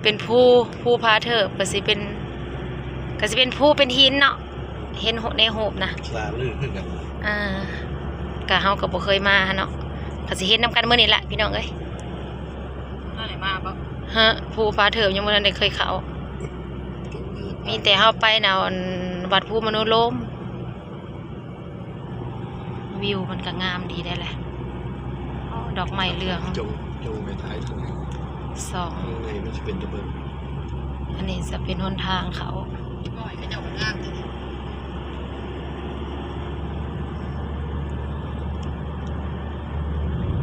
ປັນພູ ພູຜາເທີບ ກໍຊິເປັນ ກໍຊິເປັນພູເປັນຫີນເນາະ ເຫັນໃນຮູບນະ ສາລືຄືກັນ ອ່າ ກະເຮົາກໍບໍ່ເຄີຍມາຫັ້ນເນາະ ກໍຊິເຫັນນຳກັນມື້ນີ້ລະພີ່ນ້ອງເອີຍ ເຮົາໄດ້ມາບໍ່? ຮະ ພູຜາເທີບຍັງບໍ່ທັນໄດ້ເຄີຍເຂົ້າ ມີແຕ່ເຮົາໄປນະ ອັນ ວັດພູມະໂນລົມ. ວິວມັນກໍງາມດີໄດ້ແຫຼະ ດອກໄມ້ເຫຼືອງ ຈົ່ງ ຈົ່ງໄປຖ່າຍທາງໃນ ສອງ ທາງໃນມັນຊິເປັນຕາເບິ່ງ ອັນນີ້ຈະເປັນຫົນທາງເຂົ້າ ນ້ອຍເຂົາເຈົ້າກໍງາມເດ້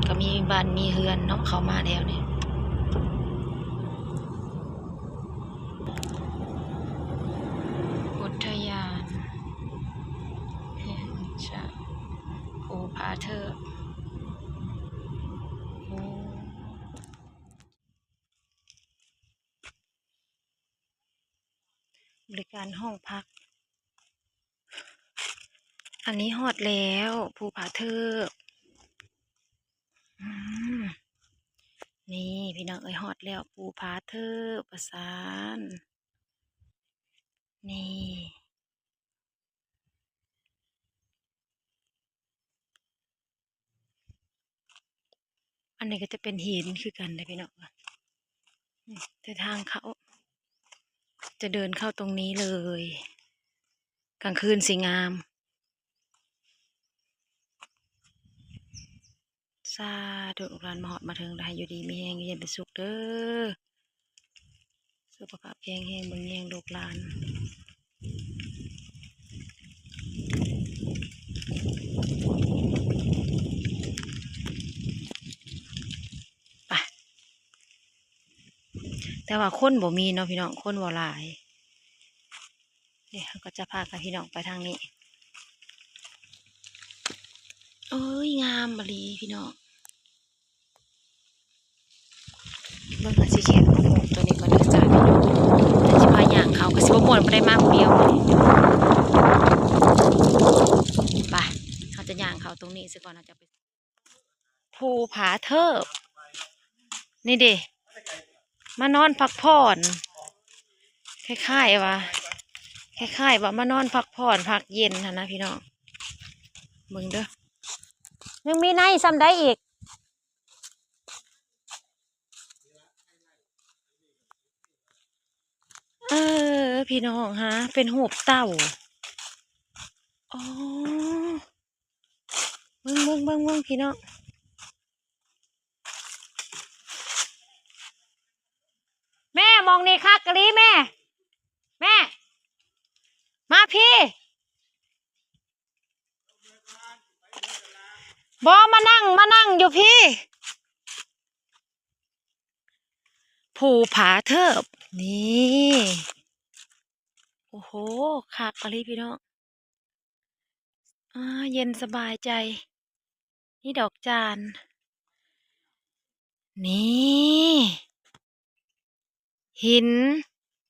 ກໍມີບ້ານມີເຮືອນເນາະ ເຂົ້າມາແຖວນີ້. ອຸທະຍານແຫ່ງຊາດພູຜາເທີບ ໂອ້ ບໍລິການຫ້ອງພັກ ອັນນີ້ຮອດແລ້ວ ພູຜາເທີບ ອືມ ນີ້ພີ່ນ້ອງເອີຍ ຮອດແລ້ວ ພູຜາເທີບ ວ່າຊັ້ນ ນີ້ ອັນນີ້ກໍຈະເປັນຫີນຄືກັນເດ້ພີ່ນ້ອງ ອືມ ແຕ່ທາງເຂົ້າ ຈະເດີນເຂົ້າຕົງນີ້ເລີຍ ກາງຄືນຊິງາມ. ສາທຸ ລູກຫຼານມາຮອດມາເຖິງ ໃຫ້ຢູ່ດີມີແຮງ ຢູ່ເຢັນເປັນສຸກເດີ ສຸຂະພາບແຂງແຮງ ເບິ່ງແຍງລູກຫຼານ ໄປ ແຕ່ວ່າຄົນບໍ່ມີເນາະພີ່ນ້ອງ ຄົນບໍ່ຫຼາຍ. ເດ ເຮົາກໍຈະພາກັບພີ່ນ້ອງໄປທາງນີ້ ໂອ້ຍ ງາມອີ່ຫຼີພີ່ນ້ອງ ເບິ່ງຫາຊິແຄບໂອ້ໂຫ ຕົວນີ້ກ່ອນເດີຈ້າພີ່ນ້ອງ ຊິພາຍ່າງເຂົ້າ ກໍຊິບໍ່ມ່ວນ ບໍ່ໄດ້ມາຜູ້ດຽວ ໄປ ເຮົາຈະຍ່າງເຂົ້າຕົງນີ້ຊະກ່ອນ ເຮົາຈະໄປ ພູຜາເທີບ ນີ້ເດ ມານອນພັກຜ່ອນ ຄ້າຍໆວ່າ ຄ້າຍໆວ່າມານອນພັກຜ່ອນພັກເຢັນຫັ້ນນະພີ່ນ້ອງ ເບິ່ງເດີ ຍັງມີໃນສ່ຳໃດອີກ ເອີ ພີ່ນ້ອງ ຫາເປັນຮູບເຕົ່າ ອໍ ເບິ່ງ ເບິ່ງ ເບິ່ງ ເບິ່ງ ພີ່ນ້ອງ ແມ່ ໝ່ອງນີ້ຄັກອີ່ຫຼີແມ່ ແມ່ ມາພີ້ ບໍ່ ມານັ່ງ ມານັ່ງຢູ່ພີ້ ພູຜາເທີບ ນີ້ ໂອ້ໂຫ ຄັກອີ່ຫຼີພີ່ນ້ອງ ອ່າ ເຢັນສະບາຍໃຈ ມີດອກຈານ ນີ້ ຫີນ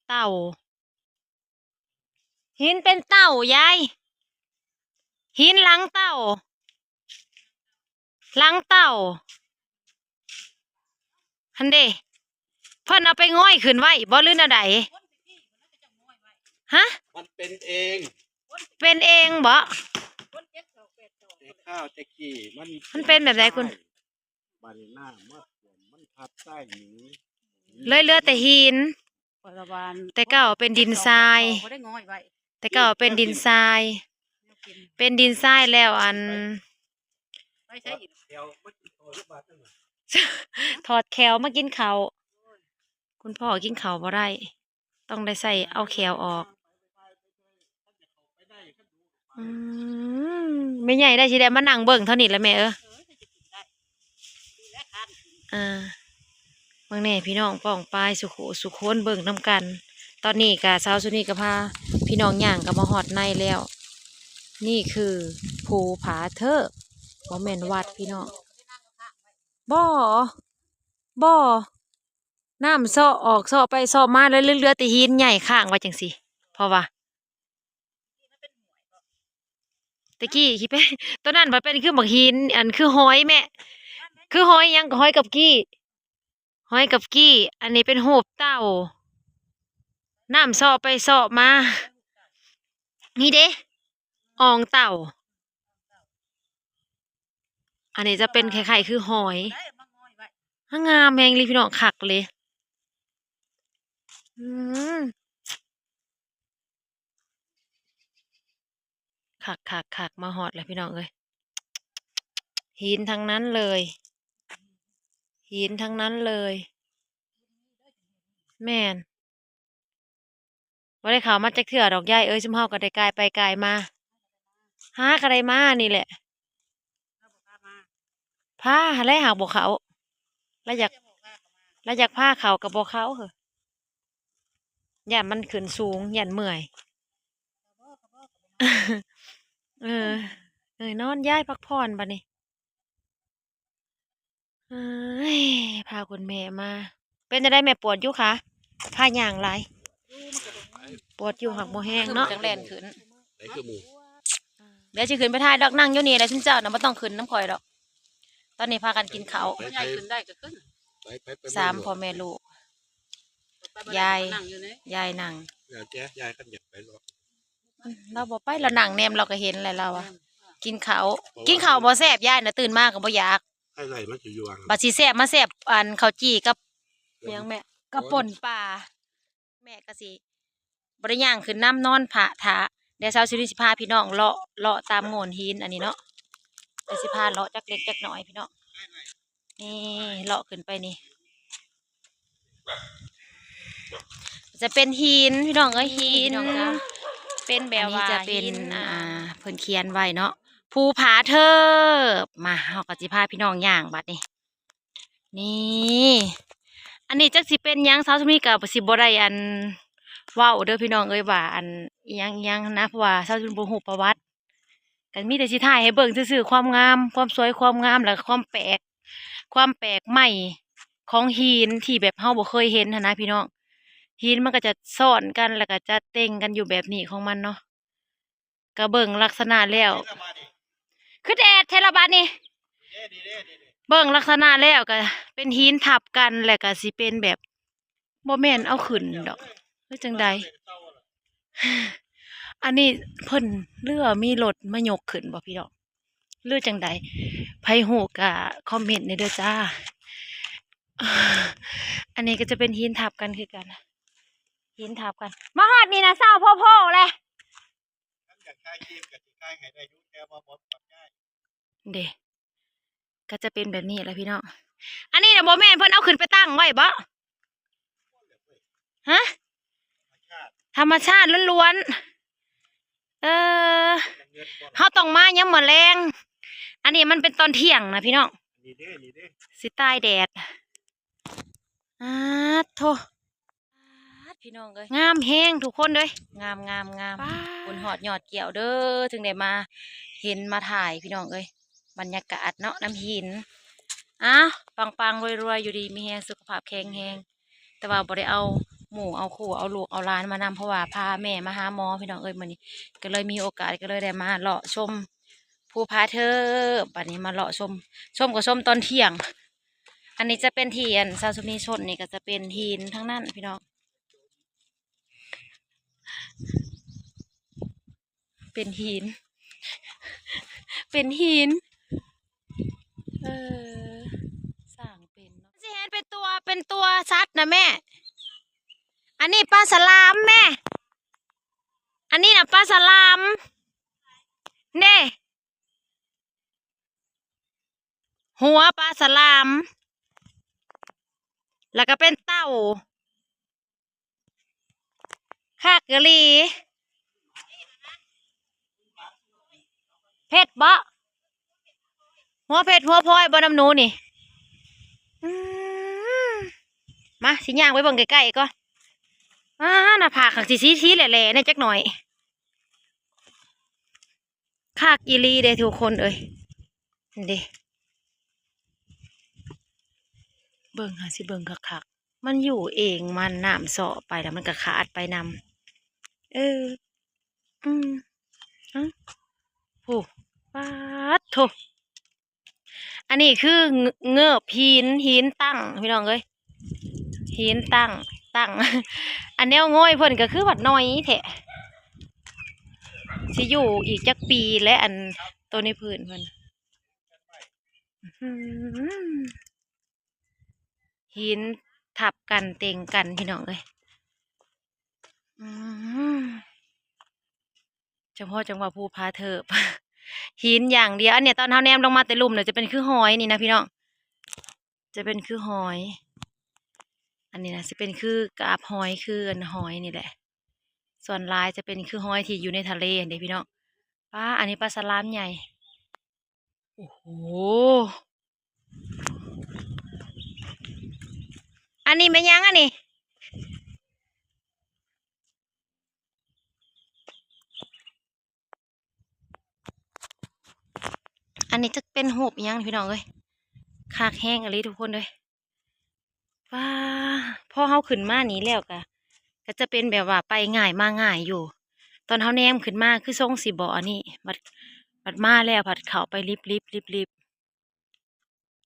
ເຕົ່າ ຫີນເປັນເຕົ່າຍາຍ ຫີນຫຼັງເຕົ່າ ຫຼັງເຕົ່າ ຫັ້ນເດ ເພິ່ນເອົາໄປງອຍຂຶ້ນໄວ້ບໍ່ ຫຼືແນວໃດ? ຮະ? ມັນເປັນເອງ ເປັນເອງບໍ? ແຕ່ຄາວແຕ່ກີ້ມັນ ມັນເປັນແບບໃດຄຸນ? ບາດນີ້ນ້ຳມາຖ້ວມ ມັນພັດຊາຍໜີ ເລີຍເຫຼືອແຕ່ຫີນ ແຕ່ເກົ່າເປັນດິນຊາຍ ແຕ່ເກົ່າເປັນດິນຊາຍ ເປັນດິນຊາຍແລ້ວ ອັນ ຖອດແຂ້ວມາກິນເຂົ້າ ຄຸນພໍ່ກິນເຂົ້າບໍ່ໄດ້ ຕ້ອງໄດ້ໃສ່ເອົາແຂ້ວອອກ ອືມ ແມ່ໃຫຍ່ໄດ້ຊິໄດ້ມານັ່ງເບິ່ງເທົ່ານີ້ແຫຼະແມ່ເອີຍ ອ່າ ເບິ່ງແດ່ພີ່ນ້ອງປ້ອງປາຍ ສຸຂູສຸຄົນເບິ່ງນຳກັນ ຕອນນີ້ກະສາວສຸນີກະພາພີ່ນ້ອງຍ່າງກະມາຮອດໃນແລ້ວ ນີ້ຄືພູຜາເທີບ ບໍ່ແມ່ນວັດພີ່ນ້ອງ ບໍ່ ບໍ່ ນ້ຳເຊາະອອກເຊາະໄປເຊາະມາ ແລ້ວເຫຼືອແຕ່ຫີນໃຫຍ່ຄ້າງໄວ້ຈັ່ງຊີ້ ເພາະວ່າ ແຕ່ກີ້ຂີ້ແປ້ງ ໂຕນັ້ນມັນເປັນຄືໝາກຫີນ ອັນ ຄືຫອຍແມ່ ຄືຫອຍຫຍັງ ກໍຫອຍກັບກີ້ ຫອຍກັບກີ້. ອັນນີ້ເປັນຮູບເຕົ່າ ນ້ຳເຊາະໄປເຊາະມາ. ນີ້ເດ້ ອ່ອງເຕົ່າ. ອັນນີ້ຈະເປັນຄ້າຍໆຄືຫອຍ. ງາມແຮງອີ່ຫຼີພີ່ນ້ອງ ຄັກເລີຍ. ອືມ ຄັກໆໆ ມາຮອດແລ້ວພີ່ນ້ອງເອີຍ. ຫີນທັງນັ້ນເລີຍ ຫີນທັງນັ້ນເລີຍ. ແມ່ນ. ບໍ່ໄດ້ເຂົ້າມາຈັກເທື່ອດອກຍາຍເອີຍ. ຊຸມເຮົາກໍໄດ້ກາຍໄປກາຍມາ ຫາກໍໄດ້ມານີ້ແຫຼະ. ພາຫັ້ນແຫຼະ ຫາກບໍ່ເຂົ້າ. ລະຢາກ ລະຢາກພາເຂົ້າກໍບໍ່ເຂົ້າເຮີ້ ຢ້ານມັນຂຶ້ນສູງ ຢ້ານເມື່ອຍ. ເອີ ເອີ ນອນ ຍາຍພັກຜ່ອນບັດນີ້. ເອີຍ ພາຄຸນແມ່ມາ. ເປັນຈັ່ງໃດແມ່ ປວດຢູ່ຂາ? ພາຍ່າງຫຼາຍ. ປວດຢູ່ ຫາກບໍ່ແຮງເນາະ. ຈັ່ງແລ່ນຂຶ້ນ ໄດ້ຄືໝູ່. ດຽວຊິຂຶ້ນໄປຖ່າຍດອກ. ນັ່ງຢູ່ນີ້ແຫຼະ ຊຸມເຈົ້ານະບໍ່ຕ້ອງຂຶ້ນນຳຂ້ອຍດອກ. ຕອນນີ້ພາກັນກິນເຂົ້າ ໄປ ໃຫຍ່ຂຶ້ນໄດ້ກໍຂຶ້ນ. ໄປ ໄປ ໄປ ສາມພໍ່ແມ່ລູກ. ໄປ ຍາຍ ກໍນັ່ງຢູ່ນີ້ ຍາຍນັ່ງ. ແລ້ວແຕ່ຍາຍ ຄັນຢາກໄປເລາະ. ອືມ ລາວບໍ່ໄປ ລາວນັ່ງແນມ ລາວກໍເຫັນແຫຼະ ລາວວ່າ. ແມ່ນ. ກິນເຂົ້າ ກິນເຂົ້າບໍ່ແຊບ ຍາຍນະ ຕື່ນມາກໍບໍ່ຢາກ. ໄປໄລ່ມາຢູ່ຢູ່ວ່າງ ບັດຊິແຊບ ມາແຊບອັນເຂົ້າຈີ່ກັບຫຍັງແມ່ ກັບປົ່ນປາ. ແມ່ກໍຊິບໍ່ໄດ້ຍ່າງຂຶ້ນນຳ ນອນພະຖ້າ. ດຽວສາວສຸນີຊິພາພີ່ນ້ອງເລາະ ເລາະຕາມໂງ່ນຫີນອັນນີ້ເນາະ. ດຽວຊິພາເລາະຈັກເລັກຈັກນ້ອຍພີ່ນ້ອງ. ນີ້ເລາະຂຶ້ນໄປນີ້ ຈະເປັນຫີນພີ່ນ້ອງເອີຍ. ຫີນ ພີ່ນ້ອງຈ້າ ເປັນແບບວ່າ ອັນນີ້ຈະເປັນຫີນ ອ່າ ອ່າ ເພິ່ນຂຽນໄວ້ເນາະ ພູຜາເທີບ. ມາ ເຮົາກໍຊິພາພີ່ນ້ອງຍ່າງບັດນີ້. ນີ້ ອັນນີ້ຈັກຊິເປັນຫຍັງ ສາວສຸນີກໍຊິບໍ່ໄດ້ອັນເວົ້າເດີພີ່ນ້ອງເອີຍ ວ່າອັນອີ່ຫຍັງໆນະ ເພາະວ່າສາວສຸນີບໍ່ຮູ້ປະຫວັດ. ກໍມີແຕ່ຊິຖ່າຍໃຫ້ເບິ່ງຊື່ໆ ຄວາມງາມ ຄວາມສວຍ ຄວາມງາມ ແລ້ວກໍຄວາມແປກ ຄວາມແປກໃໝ່ຂອງຫີນທີ່ແບບເຮົາບໍ່ເຄີຍເຫັນຫັ້ນນະພີ່ນ້ອງ. ຫີນມັນກໍຈະຊ້ອນກັນ ແລ້ວກໍຈະເຕັງກັນຢູ່ແບບນີ້ຂອງມັນເນາະ. ກໍເບິ່ງລັກສະນະແລ້ວ ຄືແດດແທ້ລະບາດນີ້. ເບິ່ງລັກສະນະແລ້ວກໍເປັນຫີນທັບກັນ ແລ້ວກໍຊິເປັນແບບ ບໍ່ແມ່ນເອົາຂຶ້ນດອກ ຫຼືຈັ່ງໃດ. ອັນນີ້ເພິ່ນ ຫຼືວ່າມີລົດມາຍົກຂຶ້ນບໍ່ພີ່ນ້ອງ ຫຼືຈັ່ງໃດ? ໃຜຮູ້ກໍຄອມເມັນແດ່ເດີຈ້າ. ອັນນີ້ກໍຈະເປັນຫີນທັບກັນຄືກັນ ຫີນທັບກັນ. ມາຮອດນີ້ນະ ເຊົ້າໂພໆແຫຼະ. ຄັນຢາກຖ່າຍຄລິບກໍຊິຖ່າຍໃຫ້ໄດ້ຢູ່ ແຕ່ວ່າບໍ່ປອດໄດ້. ເດ້ ກໍຈະເປັນແບບນີ້ແຫຼະພີ່ນ້ອງ. ອັນນີ້ນະບໍ່ແມ່ນເພິ່ນເອົາຂຶ້ນໄປຕັ້ງໄວ້ບໍ? ຮະ? ທຳມະຊາດລ້ວນໆ. ເອີ ເຮົາຕ້ອງມາຍາມມື້ແລງ. ອັນນີ້ມັນເປັນຕອນທ່ຽງນະພີ່ນ້ອງ. ນີ້ເດ້ ນີ້ເດ້ ຊິຕາຍແດດ. ອາໂທ້ ປາດ ພີ່ນ້ອງເອີຍ ງາມແຮງທຸກຄົນເອີຍ ງາມໆໆ. ປາດ ບຸນຮອດຍອດກ່ຽວເດີ ເຖິງໄດ້ມາເຫັນມາຖ່າຍພີ່ນ້ອງເອີຍ. ບັນຍາກາດເນາະ ນ້ຳຫີນ. ອ້າວ ປັງໆ ລວຍໆ ຢູ່ດີມີແຮງ ສຸຂະພາບແຂງແຮງ. ແຕ່ວ່າບໍ່ໄດ້ເອົາໝູ່ເອົາຄູ່ ເອົາລູກເອົາຫຼານມານຳ ເພາະວ່າພາແມ່ມາຫາໝໍພີ່ນ້ອງເອີຍ ມື້ນີ້ກໍເລີຍມີໂອກາດ ກໍເລີຍໄດ້ມາເລາະຊົມ ພູຜາເທີບ. ບັດນີ້ມາເລາະຊົມ ຊົມກໍຊົມຕອນທ່ຽງ. ອັນນີ້ຈະເປັນທີ່ອັນສາວສຸນີຊົນນີ້ ກໍຈະເປັນຫີນທັງນັ້ນພີ່ນ້ອງ ເປັນຫີນ ເປັນຫີນ. ເອີ ສ້າງເປັນເນາະ ຊິເຫັນເປັນຕົວ ເປັນຕົວສັດນະແມ່. ອັນນີ້ປາສະຫຼາມແມ່ ອັນນີ້ນະປາສະຫຼາມເດ້. ຫົວປາສະຫຼາມ ແລ້ວກໍເປັນເຕົ່າ. ຄັກອີ່ຫຼີ. ເຜັດບໍ? ຫົວເຜັດຫົວພອຍບໍນຳໜູນີ້? ອືມ ມາ ຊິຍ່າງໄປເບິ່ງໃກ້ໆກ່ອນ. ອາ ໜ້າຜາກຄັກຊິສີໆແຫຼະໆແດ່ຈັກໜ້ອຍ. ຄັກອີ່ຫຼີເດ້ທຸກຄົນເອີຍ. ນີ້ເດ້ ເບິ່ງຫາ ຊິເບິ່ງຄັກໆ. ມັນຢູ່ເອງມັນ ນ້ຳເຊາະໄປແລ້ວມັນກໍຂາດໄປນຳ. ເອີ ອືມ ເອົ້າ ໂອ້ ປາດໂທ້. ອັນນີ້ຄືເງ- ເງີບຫີນ ຫີນຕັ້ງ ພີ່ນ້ອງເອີຍ. ຫີນຕັ້ງ ຕັ້ງ ອັນແນວງ່ອຍເພິ່ນກໍຄືວ່າໜ້ອຍແທ້ ຊິຢູ່ອີກຈັກປີແລະ ອັນໂຕໃນພື້ນເພິ່ນ. ອື້ຫື ຫີນທັບກັນເຕັງກັນ ພີ່ນ້ອງເອີຍ. ອືມ ຈັ່ງພໍຈັ່ງວ່າພູຜາເທີບ ຫີນຢ່າງດຽວ. ອັນເນີ້ຍ ຕອນເຮົາແນມລົງມາແຕ່ລຸ່ມນະ ຈະເປັນຄືຫອຍນີ້ນະ ພີ່ນ້ອງ ຈະເປັນຄືຫອຍ. ອັນນີ້ນະ ຊິເປັນຄືກາບຫອຍ ຄືອັນຫອຍນີ້ແຫຼະ. ສ່ວນຫຼາຍຈະເປັນຄືຫອຍທີ່ຢູ່ໃນທະເລຫັ້ນເດ້ ພີ່ນ້ອງ. ປາ ອັນນີ້ປາສະຫຼາມໃຫຍ່. ໂອ້ໂຫ ອັນນີ້ແມ່ນຫຍັງອັນນີ້? ອັນນີ້ຈັກເປັນຮູບອີ່ຫຍັງ ພີ່ນ້ອງເອີຍ. ຄັກແຮງອີ່ຫຼີທຸກຄົນເອີຍ. ວ້າ ພໍເຮົາຂຶ້ນມານີ້ແລ້ວກະ ກະຈະເປັນແບບວ່າໄປງ່າຍມາງ່າຍຢູ່. ຕອນເຮົາແນມຂຶ້ນມາຄືຊົງຊິບໍ່ອັນນີ້ ບັດ ບັດມາແລ້ວພັດເຂົ້າໄປລິບໆ ລິບ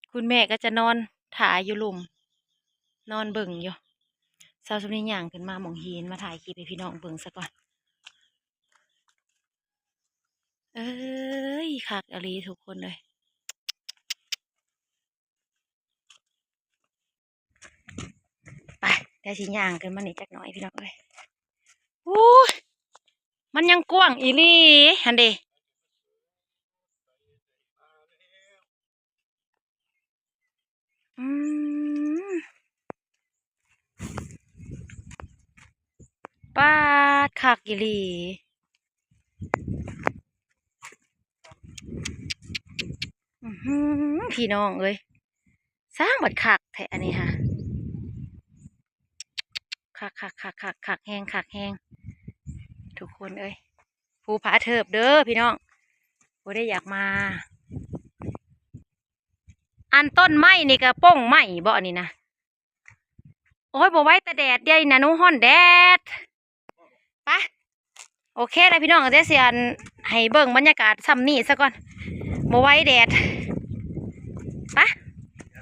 ໆ. ຄຸນແມ່ກໍຈະນອນຖ້າຢູ່ລຸ່ມ ນອນເບິ່ງຢູ່. ສາວສຸນີຍ່າງຂຶ້ນມາໝ່ອງຫີນ ມາຖ່າຍຄລິບໃຫ້ພີ່ນ້ອງເບິ່ງສາກ່ອນ. ເອີຍ ຄັກອີ່ຫຼີທຸກຄົນເອີຍ. ໄປ ດຽວຊິຍ່າງຂຶ້ນມານີ້ຈັກໜ້ອຍ ພີ່ນ້ອງເອີຍ. ໂອ້ຍ ມັນຍັງກວ້າງອີ່ຫຼີຫັ້ນເດ. ອືມ ປາດ ຄັກອີ່ຫຼີ. ອືຫື ພີ່ນ້ອງເອີຍ ຊ່າງບັດຄັກແທ້ອັນນີ້ຫາ. ຄັກໆໆໆ ຄັກແຮງ ຄັກແຮງ ທຸກຄົນເອີຍ. ພູຜາເທີບເດີພີ່ນ້ອງ ຜູ້ໃດຢາກມາ. ອັນຕົ້ນໄມ້ນີ້ກະປົ້ງໄມ້ບໍ່ນີ້ນະ? ໂອ້ຍ ບໍ່ໄຫວແຕ່ແດດ ດຽວນີ້ນະໜູຮ້ອນແດດ. ໄປ ໂອເຄລະພີ່ນ້ອງ ດຽວຊິອັນ ໃຫ້ເບິ່ງບັນຍາກາດຊ່ຳນີ້ສາກ່ອນ ບໍ່ໄຫວແດດ. ໄປ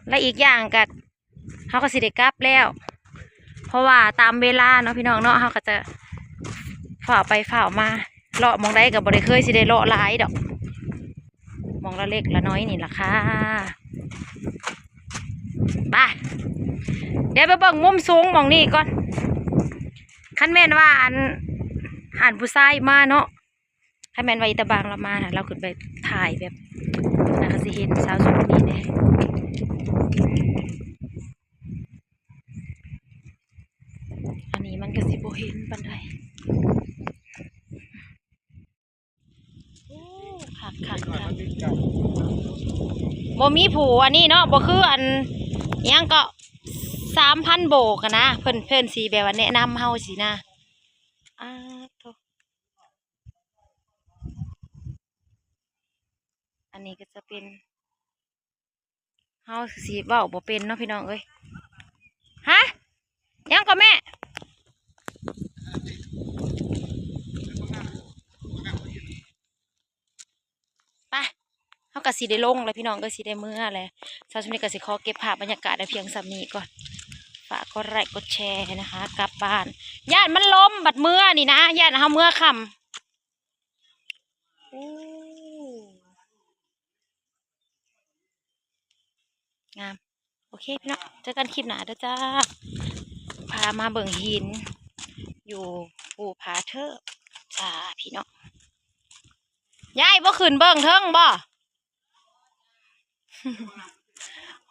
ແລະ ອີກຢ່າງກະ ເຮົາກໍຊິໄດ້ກັບແລ້ວ ເພາະວ່າຕາມເວລາເນາະພີ່ນ້ອງເນາະ ເຮົາກໍຈະຟ້າວໄປຟ້າວມາ ເລາະໝ່ອງໃດກໍບໍ່ໄດ້ເຄີຍຊິໄດ້ເລາະຫຼາຍດອກ ໝ່ອງລະເລັກລະນ້ອຍນີ້ລະຄ່າ. ໄປ ດຽວໄປເບິ່ງມຸມສູງໝ່ອງນີ້ກ່ອນ. ຄັນແມ່ນວ່າອັນ ອັນຜູ້ຊາຍມາເນາະ ຄັນແມ່ນວ່າອີຕາບາງລາວມານະ ລາວຂຶ້ນໄປຖ່າຍແບບນັ້ນ ກໍຊິເຫັນສາວສຸນີແດ່. ອັນນີ້ມັນກໍຊິບໍ່ເຫັນປານໃດ. ໂອ້ ຄັກໆໆ ບໍ່ມີຜູ້ອັນນີ້ເນາະ ບໍ່ຄືອັນ ຫຍັງເກາະ ສາມພັນໂບກຫັ້ນນະ ເພິ່ນ ເພິ່ນຊິແບບວ່າແນະນຳເຮົາຊີ້ນະ. ອ້າໂທ້ ອັນນີ້ກໍຈະເປັນ ເຮົາຊິເວົ້າບໍ່ເປັນເນາະພີ່ນ້ອງເອີຍ. ຮະ ຫຍັງກໍແມ່? ໄປ ເຮົາກໍຊິໄດ້ລົງແລ້ວພີ່ນ້ອງເອີຍ ຊິໄດ້ເມືອແລ້ວ. ສຳລັບມື້ນີ້ກໍຊິຂໍເກັບພາບບັນຍາກາດໄວ້ພຽງສ່ຳນີ້ກ່ອນ. ຝາກກົດໄລກົດແຊນະຄະ ກັບບ້ານ. ຢ້ານມັນລົມ ບັດເມືອນີ້ນະ ຢ້ານເຮົາເມືອຄ່ຳ. ໂອ້ ງາມ. ໂອເຄພີ່ນ້ອງ ເຈີກັນຄລິບໜ້າເດີຈ້າ. ພາມາເບິ່ງຫີນຢູ່ພູຜາເທີບຈ້າພີ່ນ້ອງ. ຍາຍບໍ່ຂຶ້ນເບິ່ງເທິງບໍ່?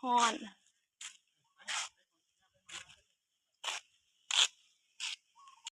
ຮ້ອນ.